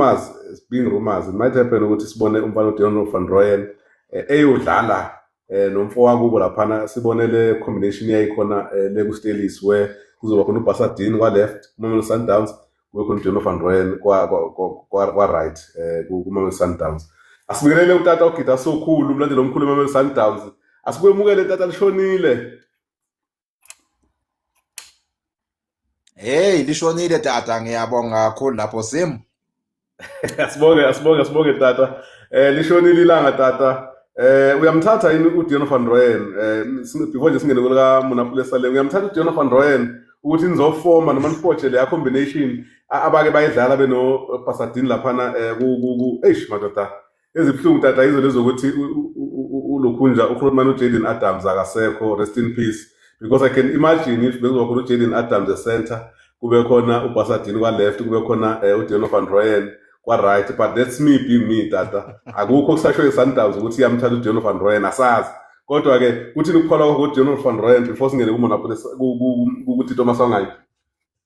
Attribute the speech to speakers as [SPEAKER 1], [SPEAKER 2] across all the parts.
[SPEAKER 1] Rumors being rumors, it might happen ukuthi sibone umfana uDeon van Rooyen eyodlala nomfo wakubo laphana, sibone le combination yayikhona le ku-Stellies, where kuzoba khona uBasadien kwa-left kuMamelodi Sundowns, kube khona uDeon van Rooyen kwa-right kuMamelodi Sundowns. Asibingelele utata uGida Sokhulu, umlandeli omkhulu weMamelodi Sundowns. Asikwemukele tata, lishonile.
[SPEAKER 2] Hey, lishonile tata, ngiyabonga kakhulu lapho Sim.
[SPEAKER 1] Asibonge, asibonge, asibonge tata. Lishonile ilanga tata. Uyamthatha yini uDeon van Rooyen, before nje singene kulika Monnapule Saleng, uyamthatha uDeon van Rooyen ukuthi nizofoma noma nifoje leya combination abake bayidlala beno Basadien laphana ku eish madoda, ezibuhlungu tata yizo lezokuthi uLokhunja uGrootman uJaden Adams akasekho, rest in peace, because I can imagine if bekuzoba khona uJaden Adams e-center, kube khona uBasadien kwa-left, kube khona uDeon van Rooyen kwa-right. But that's me being me tata. Akukho kusasho i-Sundowns ukuthi iyamthatha uDeon van Rooyen, asazi. Kodwa-ke kuthini ukukholwa kwakho kuDeon van Rooyen before singene kuMonnapule, kuTito Maswanganyi?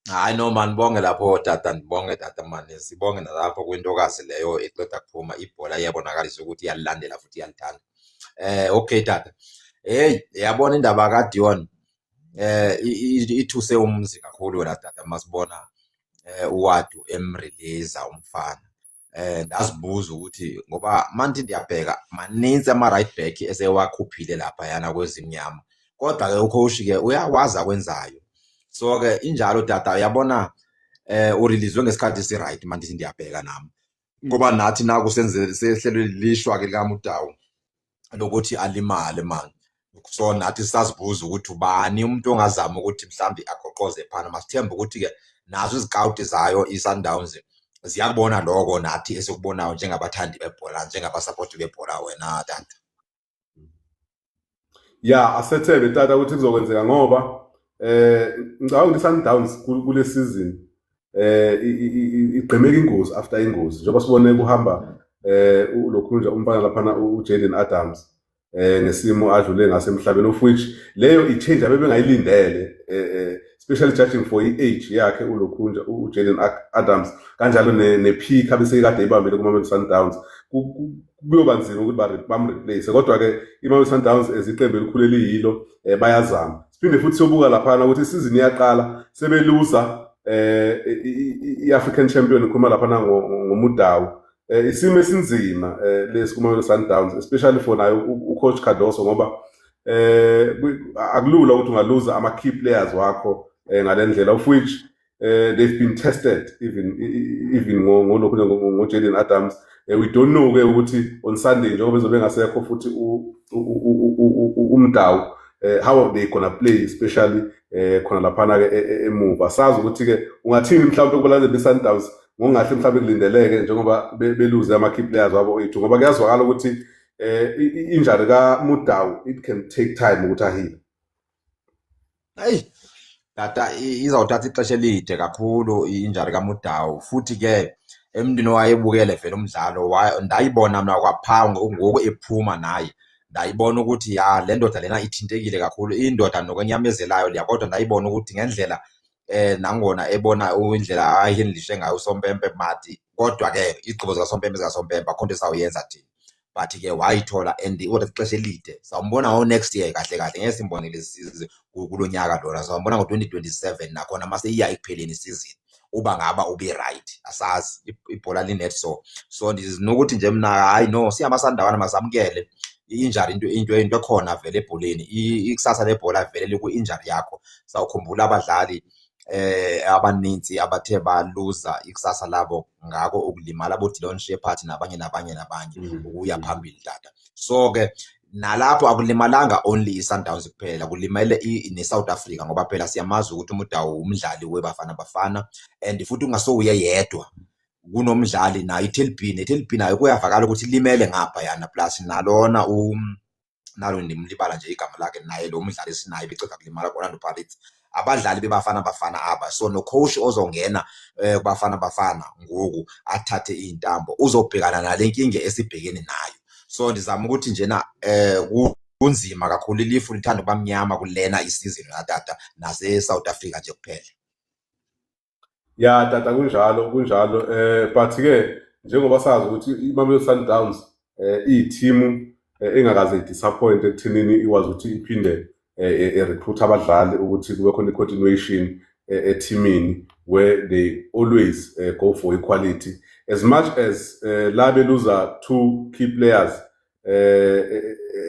[SPEAKER 2] Hayi no man, bonge lapho tata, ndibonge tata man, sibonge nalapho kwintokazi leyo eqeda kuphuma ibhola, iyabonakalisa ukuthi iyalilandela futhi iyalithanda. Okay tata. Hey, yabona indaba kaDion ithuse umzi kakhulu wena tata, masibona uOuaddou emrelease umfana. Ndazibuza ukuthi ngoba manthi ndiyabheka maninzi ama right back esewakhuphile lapha yana kwezimnyama. Kodwa ke ucoach ke uyakwazi akwenzayo. So ke injalo tata, uyabona ureleasewe ngesikhathi esi right manthi ndiyabheka nami. Ngoba nathi naku senze sehlelwe lishwa ke likaMudau lokuthi alimale man. So nathi sazibuza ukuthi ubani umuntu ongazama ukuthi mhlambi agoqoze phana. Masithembe ukuthi ke nazo izikawuti zayo iSundowns ziyakubona lokho nathi esikubonayo njengabathandi bebhola, njengabasapoti bebhola wena tata.
[SPEAKER 1] Ya, asethembe tata ukuthi kuzokwenzeka, ngoba ngicabanga ukuthi Sundowns kule season igqemeka ingozi after ingozi, njengoba sibone kuhamba uLokhunja umfana laphana uJaden Adams ngesimo adlule ngasemhlabeni, of which leyo i-change abebengayilindele, especially judging for i-age yakhe uLokhunja uJaden Adams, kanjalo ne-peak abesekade ibambile kuMamelodi Sundowns. Kuyoba nzima ukuthi bamreplace, kodwa ke iMamelodi Sundowns eziqembu elikhulu eliyilo, bayazama. Siphinde futhi siyobuka laphana ukuthi isizini iyaqala sebeluza i-African champion, ikhuluma laphana ngoMudau. Isimo esinzima lesi kuMamelodi Sundowns, especially for nayo ucoach Cardoso, ngoba akulula ukuthi ungaluza ama key players wakho ngalendlela, of which they've been tested even ngolokhu ngo-Jaden Adams. We don't know ke ukuthi on Sunday, njengoba bezobe ngasekho futhi uMudau, how are they gonna play, especially khona laphana ke emuva. Sazi ukuthi ke ungathini mhlawumbe kubalandeli be-Sundowns ngokungahle mhlawumbe kulindeleke njengoba beluze ama key players wabo ethu, ngoba kuyazwakala ukuthi injury kaMudau, it can take time ukuthi ahile.
[SPEAKER 2] Hey tata, izawuthatha ixesha elide kakhulu i-injury kaMudau, futhi ke emntwini owayebukele vele umdlalo ndayibona mna kwaphaa ngoku ephuma naye, ndayibona ukuthi ya, le ndoda lena ithintekile kakhulu, indoda nokwenyamezelayo leya. Kodwa ndayibona ukuthi ngendlela nangona ebona indlela ayihandlishe ngayo uSompempe mati, kodwa ke izigqibo zikaSompempe zikaSompempe, akho nto esawuyenza thina, but ke wayithola and kodwa ixesha elide sawumbona ngo next year. Kahle kahle ngeke simbone lesi kulo nyaka lona, sawumbona ngo-2027 nakhona mase iya ekupheleni isizini, uba ngaba ube right, asazi, ibhola linet. So ndinokuthi nje mna hayi no, siyamasandawana masamukele i-injury, into ekhona vele ebholeni. Ikusasa lebhola vele liku-injury yakho. Sawukhumbula abadlali abaninzi abathe baluza ikusasa labo ngako ukulimala, abo-Dillon Sheppard nabanye nabanye nabanye ukuya phambili tata. So ke nalapho akulimalanga only i-Sundowns kuphela, kulimele ne-South Africa, ngoba phela siyamazi ukuthi uMudau umdlali weBafana Bafana and futhi ungasowuye yedwa, kunomdlali nayo i-TLB, ne-TLB nayo kuyavakala ukuthi ilimele ngapha yana, plus nalona nalo ndimlibala nje igama lakhe, naye lo mdlali esinaye beceda kulimala ku-Orlando Pirates, abadlali beBafana Bafana aba. So no-coach ozongena kuBafana Bafana ngoku athathe iy'ntambo uzobhekana nale nkinga esibhekene nayo. So ndizama ukuthi njena kunzima kakhulu, ilifu lithanda ukuba mnyama kulena isizini tata, nase-South Africa nje kuphela.
[SPEAKER 1] Ya tata, kunjalo, kunjalo, but ke Njengoba sazi ukuthi iMamelodi Sundowns iyithimu engakaze i-disappoint ekuthenini ikwazi ukuthi iphinde e-recruit abadlali ukuthi kube khona i-continuation ethimini, where they always go for equality, as much as la beluza two key players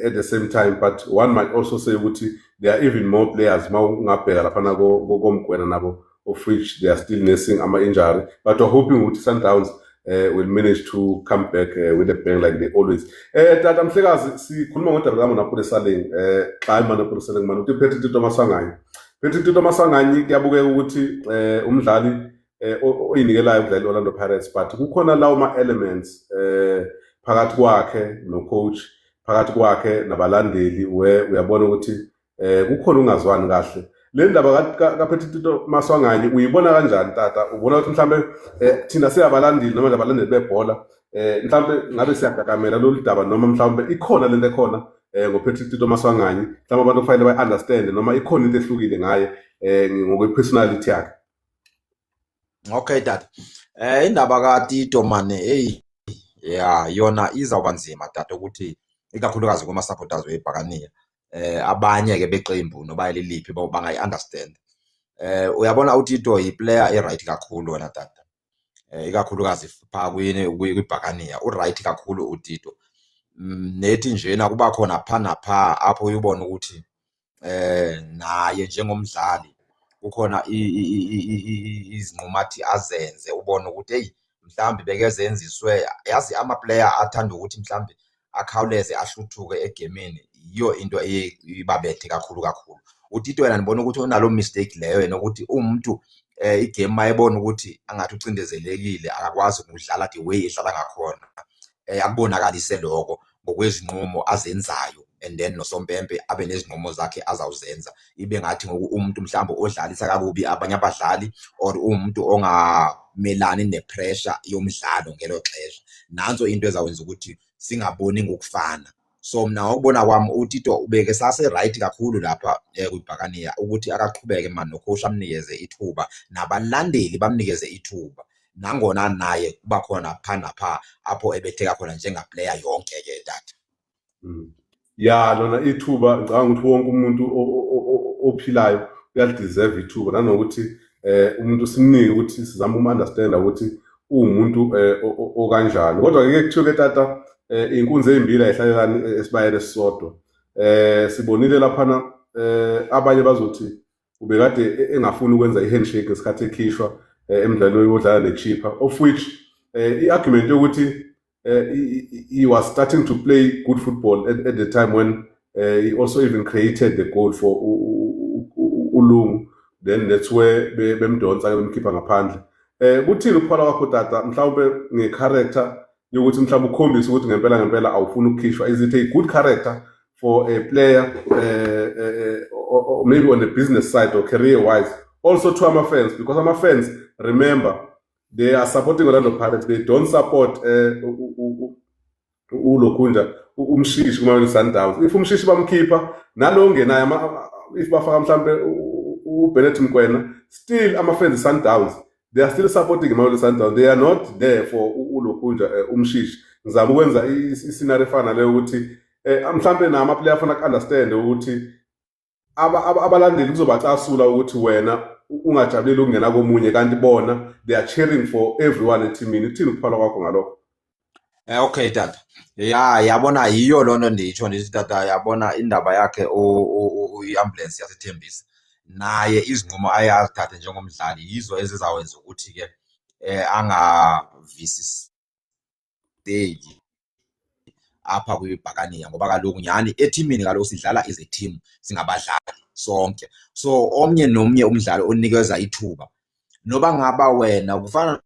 [SPEAKER 1] at the same time. But one might also say ukuthi there are even more players, ma ungabheka laphana koMokoena nabo, of which they are still nursing ama-injury, but we're hoping ukuthi Sundowns will manage to come back with a bang like they always. Tata Mhlekazi, sikhuluma ngodaba likaMonnapule Saleng, xa iMonnapule Saleng mani uthi Patrick Tito Maswanganyi. Patrick Tito Maswanganyi kuyabukeka ukuthi umdlali oyinikelayo ukudlala i-Orlando Pirates, but kukhona lawo ma-elements phakathi kwakhe no-coach, phakathi kwakhe nabalandeli, where uyabona ukuthi kukhona ungazwani kahle. Le ndaba kaPatrick Tito Maswanganyi uyibona kanjani, tata? Ubona ukuthi mhlambe thina siyabalandeli noma abalandeli bebhola, mhlambe ngabe siyagagamela lolu daba, noma mhlambe ikhona lento ekhona ngoPatrick Tito Maswanganyi, mhlawumbe abantu kufanele bayi-understand, noma ikhona into ehlukile ngaye ngokwe-personality yakhe?
[SPEAKER 2] Okay tata. Indaba kaTito mane, hey ya, yona izawuba nzima tata, ukuthi ikakhulukazi kuma supporters weBhakaniya. Abanye ke beqembu noba liliphi bangayi-understand. Uyabona, uTito yi-player e-right kakhulu wena tata. Ikakhulukazi pha kwiBhakaniya u-right kakhulu uTito. Nethi njena kuba khona pha napha apho uyubona ukuthi naye njengomdlali kukhona izinqumo athi azenze, ubone ukuthi hey, mhlawumbe bekezenziswe. Yazi, ama-player athanda ukuthi mhlawumbe akhawuleze ahluthuke egemini, yiyo into eye ibabethe kakhulu kakhulu. UTito yena ndibona ukuthi unalo mistake leyo yena, ukuthi umuntu igame mayebona ukuthi angathi ucindezelekile, akakwazi ukudlala the way edlala ngakhona, akubonakalise lokho ngokwezinqumo azenzayo, and then nosompempe abe nezinqumo zakhe azawuzenza, ibe ngathi ngoku umuntu mhlawumbe odlalisa kakubi abanye abadlali or uwumuntu ongamelani ne-pressure yomdlalo ngelo xesha. Nanso into ezawwenza ukuthi singaboni ngokufana. So mina ngokubona kwami, uTito ubeke sase-right kakhulu lapha kwiBhakaniya, ukuthi akaqhubeke mani, no-coach amnikeze ithuba, nabalandeli bamnikeze ithuba, nangona naye kuba khona pha napha apho ebetheka khona njenga-player yonke ke tata.
[SPEAKER 1] Ya, lona ithuba ngicabanga ukuthi wonke umuntu ophilayo uyali-deserve ithuba, nanokuthi umuntu simnike ukuthi sizame uku-understand ukuthi uwumuntu okanjani. Kodwa ke kuthiwe ke tata, inkunzi ezimbili ayihlalelani esibayeni esisodwa. Sibonile laphana, abanye bazothi ubekade engafuni ukwenza i-handshake ngesikhathi ekhishwa emdlalweni odlala neChippa, of which i-argument yokuthi he was starting to play good football at the time when he also even created the goal for uLungu, then that's where bemdonsa ke bemkhipha ngaphandle. Kuthini ukuphala kwakho tata, mhlawumbe nge-character yokuthi mhlawumbe ukhombise ukuthi ngempela ngempela awufuni ukukhishwa? Is it a good character for a player, or maybe on the business side or career wise, also to ama fans? Because ama fans, remember, they are supporting Orlando Pirates, they don't support ulokhunja uMshishi kuma Sundowns. If uMshishi bamkhipha nalo ngenayo, if bafaka mhlambe uBennett Mokoena, still ama fans Sundowns, they are still supporting Mamelodi Sundowns, they are not there for ulokhunja uMshishi. Ngizama ukwenza i-scenario efana leyo, ukuthi mhlambe nama player afuna ku-understand ukuthi abalandeli kuzobacasula ukuthi wena ungajabuleli ukungena komunye, kanti bona they are cheering for everyone ethimini. Kuthini ukuphala kwakho ngalokho?
[SPEAKER 2] Okay tata. Ya, yabona, yiyo loo nto nditsho ndithi tata, yabona indaba yakhe i-ambulance yaseThembisa. Naye izinqumo aye azithathe njengomdlali yizo ezizawenza ukuthi ke angavisiseki apha kwiBhakaniya, ngoba kaloku nyhani ethimini kaloku sidlala as a team, singabadlali sonke. So omnye nomnye umdlali onikeza ithuba, noba ngaba wena kufana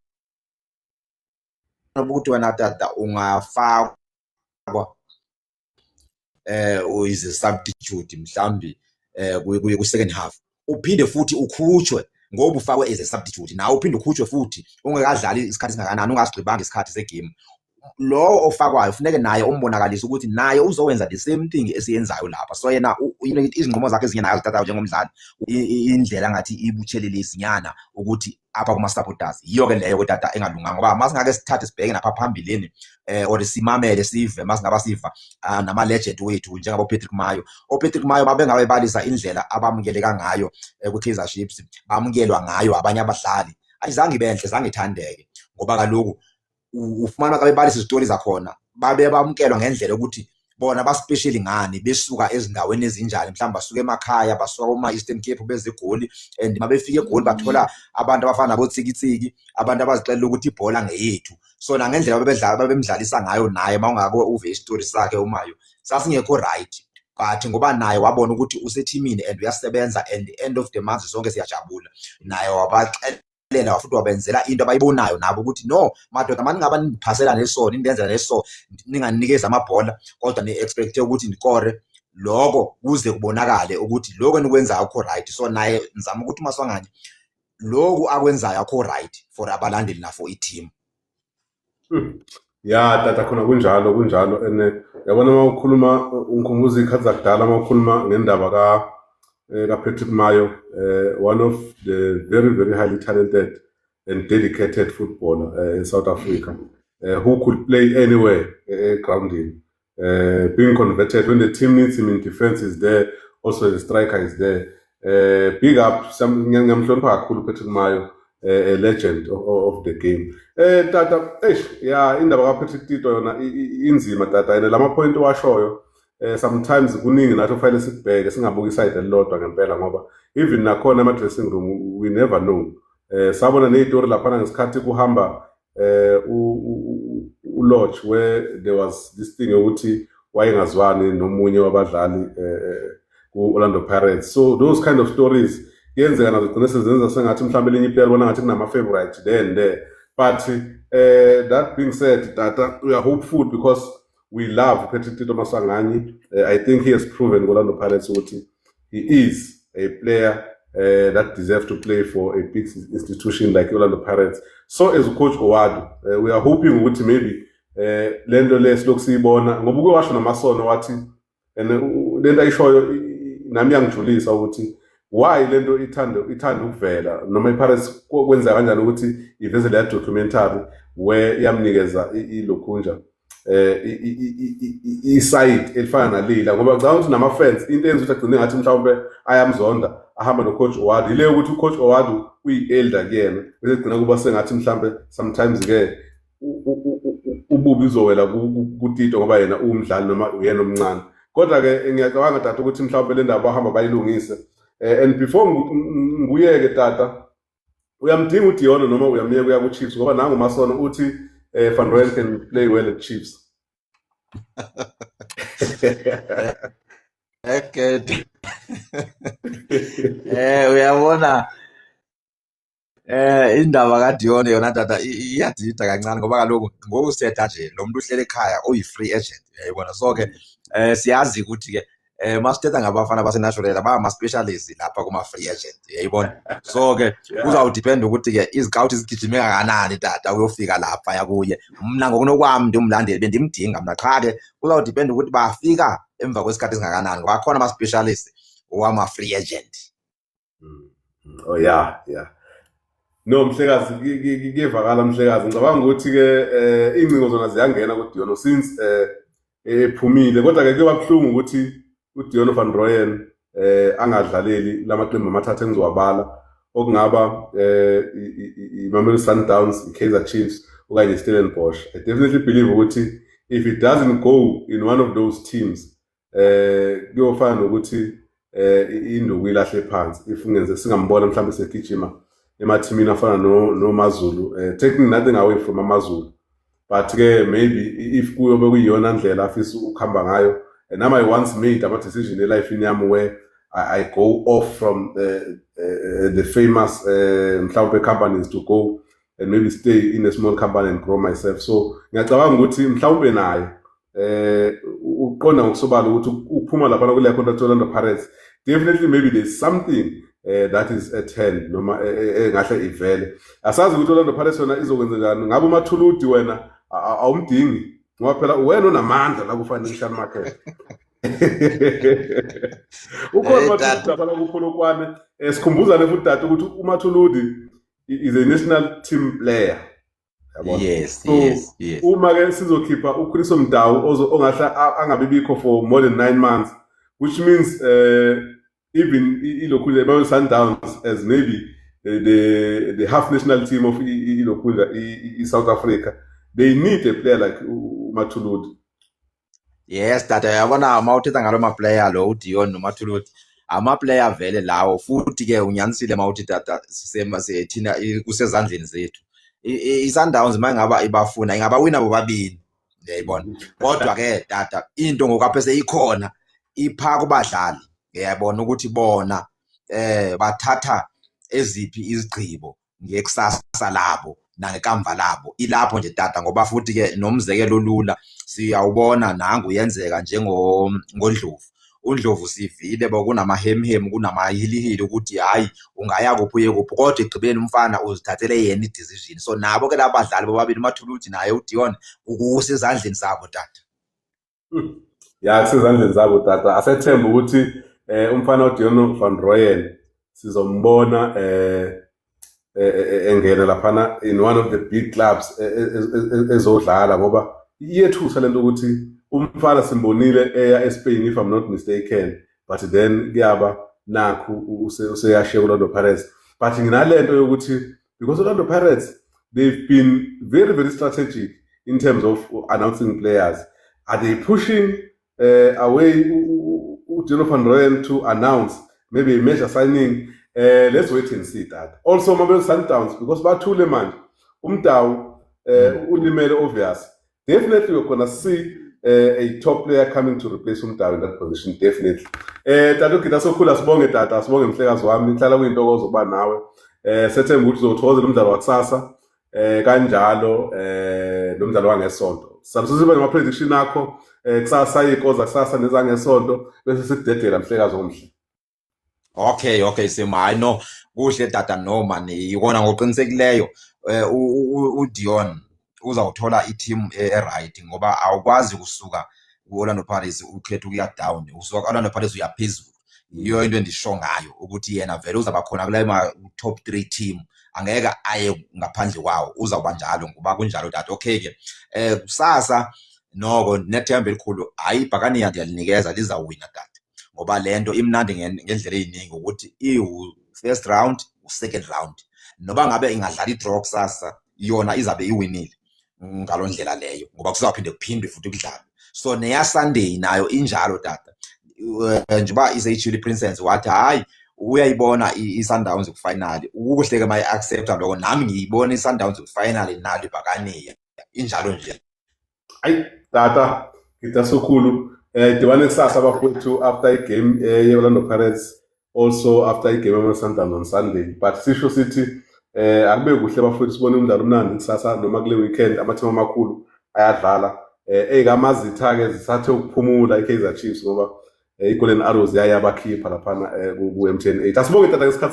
[SPEAKER 2] nokuthi wena tata ungafakwa is a substitute mhlambi ku second half, uphinde futhi ukhutshwe ngoba ufakwe as a substitute, nawe uphinde ukhutshwe futhi ungekadlali isikhathi esingakanani, ungasigqibanga isikhathi se-game. Lowo ofakwayo funeke naye umbonakalise ukuthi naye uzowenza the same thing esiyenzayo lapha. So yena izinqumo zakhe ezinye naye azithathayo njengomdlali, indlela ngathi ibutshelelezi nyana ukuthi apha kuma-supporters. Yiyo ke leyo tata engalunganga, ngoba masingake sithathe sibheke napha phambilini or simamele, sive masingaba siva nama-legend wethu njengabo Patrick Mayo. OPatrick Mayo babengabe balisa indlela abamukeleka ngayo kwi-Kaizer Chiefs, bamukelwa ngayo abanye abadlali, ayizange ibenhle, zange ithandeke, ngoba kaloku ufumana xa bebalisa izitori zakhona, babe bamukelwa ngendlela yokuthi bona ba-special ngani, besuka ezindaweni ezinjani, mhlawumbe basuka emakhaya, basuka kuma-Eastern Cape, beze eGoli, and uma befika eGoli bathola abantu abafana nabotsikitsiki, abantu abazixelela ukuthi ibhola ngeyethu. So nangendlela babedlala, babemdlalisa ngayo naye, uma ungake uve isitori sakhe uMayo, sasingekho right, but ngoba naye wabona ukuthi usethimini and uyasebenza, and end of the month sonke siyajabula, naye wabaxelela futhi wabenzela into abayibonayo nabo ukuthi, "No madoda, mani ngaba nindiphasela neso, nindenzela neso, ninganinikeza amabhola, kodwa ni-expect-e ukuthi ndikore lokho kuze kubonakale ukuthi lokho enikwenzayo akukho right." So naye ngizama ukuthi uMaswanganyi lokhu akwenzayo akukho right for abalandeli na-for i-team.
[SPEAKER 1] Ya tata, khona kunjalo, kunjalo. And yabona, uma ukhuluma ungikhumbuza iy'khathi zakudala, uma ukhuluma ngendaba ka Patrick Mayo, one of the very very highly talented and dedicated footballer in South Africa, who could play anywhere grounding, being converted when the team needs him in defense is there, also the striker is there. Big up, ngiyamhlonipha kakhulu Patrick Mayo, a legend of the game. Tata, eish, ya, indaba kaPatrick Tito yona inzima tata, and lama point washoyo, sometimes kuningi nathi ofanele sikubheke, singabuki i-side elilodwa ngempela, ngoba even nakhona ema dressing room we never know. Sabona nezitori laphana ngesikhathi kuhamba uLodge, where there was this thing ukuthi wayengazwani nomunye wabadlali ku-Orlando Pirates. So those kind of stories kuyenzeka nazo gcine sezenza sengathi mhlawumbe elinye i-player libona ngathi kunama-favorite there and there. But that being said, tata, we are hopeful because we love Patrick Tito Maswanganyi. I think he has proven ku-Orlando Pirates ukuthi he is a player that deserves to play for a big institution like Orlando Pirates. So as coach Ouaddou, we are hoping ukuthi maybe lento le silokhu siyibona, ngoba uke washo noMasono wathi, and lento ayishoyo nami iyangijulisa ukuthi why lento ithanda ukuvela, noma iPirates kwenza kanjani ukuthi iveze leya documentary where iyamnikeza ilokhunja i-side elifana nalila, ngoba ngicabanga ukuthi nama-fans into eyenza ukuthi agcine ngathi mhlawumbe ayamzonda ahamba no-coach Ouaddou ile ukuthi u-coach Ouaddou uyi-elder kuyena, bese gcina kuba sengathi mhlawumbe sometimes-ke ububi uzowela kuTito ngoba yena uwumdlali noma uyena omncane. Kodwa-ke ngiyacabanga tata ukuthi mhlawumbe le ndaba bahamba bayilungise. And before nguyeke tata, uyamdinga uDeon noma uyamyeka uya ku-Chiefs? Ngoba nangu Masono uthi Van Rooyen can play well at Chiefs.
[SPEAKER 2] Ekede. Uyabona, indaba kaDion yona tata iyadida kancane, ngoba kaloku ngoku sithetha nje lo muntu uhleli ekhaya, uyi-free agent, uyayibona. So ke siyazi ukuthi ke masithetha ngabafana baseNaturena bangama-specialist lapha kuma-free agent, uyayibona. So ke kuzawudependa ukuthi ke izikawuthi zigijime kangakanani tata uyofika lapha yakuye. Mna ngokunokwami ndimlandeli bendimdinga mna, qha ke kuzawudependa ukuthi bafika emva kwesikhathi esingakanani, ngoba akhona ama-specialist wama-free agent.
[SPEAKER 1] Oh yeah. No mhlekazi, kuyevakala mhlekazi. Ngicabanga ukuthi ke ingcingo zona ziyangena kuDion since ephumile, kodwa ke kuyoba buhlungu ukuthi uDeon van Rooyen angadlaleli lamaqembu amathathu engizowabala, okungaba iMamelodi Sundowns, iKaizer Chiefs okanye iStellenbosch. I definitely believe ukuthi if it doesn't go in one of those teams, kuyofana nokuthi induku ilahle phansi if kungenze singambona mhlawumbe segijima emathimini afana no noMaZulu, taking nothing away from amaZulu, but ke maybe if kuyobe kuyiyona ndlela afisa ukuhamba ngayo. And nami I once made ama decision e-life yami where I go off from the famous mhlawumbe companies to go and maybe stay in a small company and grow myself. So ngiyacabanga ukuthi mhlawumbe naye uqonda ngokusobala ukuthi uphuma lapha kule contract Orlando Pirates, definitely maybe there's something that is at hand noma engahle ivele. Asazi ukuthi Orlando Pirates yona izokwenza njani. Ngabe uMathuludi wena Awumdingi ngoba phela wena unamandla la ku-financial market. Ukhona uMathuludi lapha kuPolokwane. Sikhumbuzane futhi tata ukuthi uMathuludi is a national team player. Yabona?
[SPEAKER 2] Yes.
[SPEAKER 1] So
[SPEAKER 2] yes.
[SPEAKER 1] uma ke sizokhipha uKhuliso Mudau ongahle angabi bikho for more than 9 months, which means even ilokhunja Mamelodi Sundowns as maybe the half national team of ilokhunja i-South Africa, they need a player like uMathuludi.
[SPEAKER 2] Yes tata, uyabona uma uthetha ngalo maplayer lo uDion noMathuludi, ama-player vele lawo. Futhi ke unyanisile uma uthi tata thina kusezandleni zethu. I-Sundowns uma ingaba ibafuna ingabawina bobabini, uyayibona. Kodwa ke tata, into ngoku apha seyikhona ipha kubadlali, uyayibona ukuthi bona bathatha eziphi izigqibo ngekusasa labo nangekamva labo. Ilapho nje tata, ngoba futhi ke nomzekelo olula siyawubona nangu uyenzeka njengo ngoNdlovu. UNdlovu sivile bokunamahemhem, kunamahilihili ukuthi hayi ungaya kuphi uye kuphi, kodwa ekugqibeleni umfana uzithathele yena i-decision. So nabo ke laba badlali bobabili, uMathuludi naye uDion, kusezandleni zabo tata.
[SPEAKER 1] Ya, kusezandleni zabo tata. Asethemba ukuthi umfana uDion van Rooyen sizombona engena laphana in one of the big clubs ezodlala, ngoba iyethusa lento ukuthi umfana simbonile eya eSpain, if I'm not mistaken, but then kuyaba nakhu useyashiya ku-Orlando Pirates. But nginalento yokuthi because Orlando Pirates, they've been very very strategic in terms of announcing players. Are they pushing away uDeano van Rooyen to announce maybe a major signing? Let's wait and see that. Also Mamelodi Sundowns, because bathule manje, uMudau ulimele obvious. Definitely we're gonna see a top player coming to replace uMudau in that position, definitely. Tata uGida Sokhula, sibonge tata, sibonge mhlekazi wami, ihlala kuyintokozo ukuba nawe. Sethemba ukuthi uzothokozela umdlalo wakusasa kanjalo nomdlalo wangesonto. Sabe sibe nama prediction akho kusasa, iy'koza kusasa nezangesonto, bese sikudedela mhlekazi omhle.
[SPEAKER 2] Okay, Simo. Hayi no, kuhle tata. No man, ikona ngokuqinisekileyo uDion uzawuthola i-team e-right, ngoba awukwazi kusuka ku-Orlando Pirates ukhetha ukuya down, usuka ku-Orlando Pirates uya phezulu. Yiyo into endisho ngayo ukuthi yena vele uzawuba khona kule ma top 3 team, angeke aye ngaphandle kwawo, uzawuba njalo ngoba kunjalo tata. Okay ke, kusasa noko nethemba elikhulu, hayi ibhakaniya ndiyalinikeza, lizawuwina tata, ngoba le nto imnandi ngendlela eyiningi ukuthi iwu first round, u-second round, noba ngabe ingadlala i-draw kusasa yona izabe iwinile ngaloo ndlela leyo, ngoba kuzawuphinde kuphindwe futhi kudlalwe. So neya Sunday nayo injalo tata. Njengoba iseyitshilo iPrincess wathi hayi uyayibona i-Sundowns ku-final, ukuhle ke mayi-accepta lokho, nami ngiyibona i-Sundowns ku-final nalo ibhakaniya injalo nje.
[SPEAKER 1] Ayi tata Gida Sokhulu, dibane kusasa bafowethu after igame ye-Orlando Pirates, also after igame yama-Sundowns on Sunday. But sisho sithi akube kuhle bafowethu, sibone umdlalo omnandi kusasa noma kule weekend, amathim amakhulu ayadlala. Ey'kamazitha-ke zisathe ukuphumula i-Kaizer Chiefs ngoba i-Golden Arrows yaye yabakhipha laphana ku-MTN 8. Asibonge tata ngesikhathi.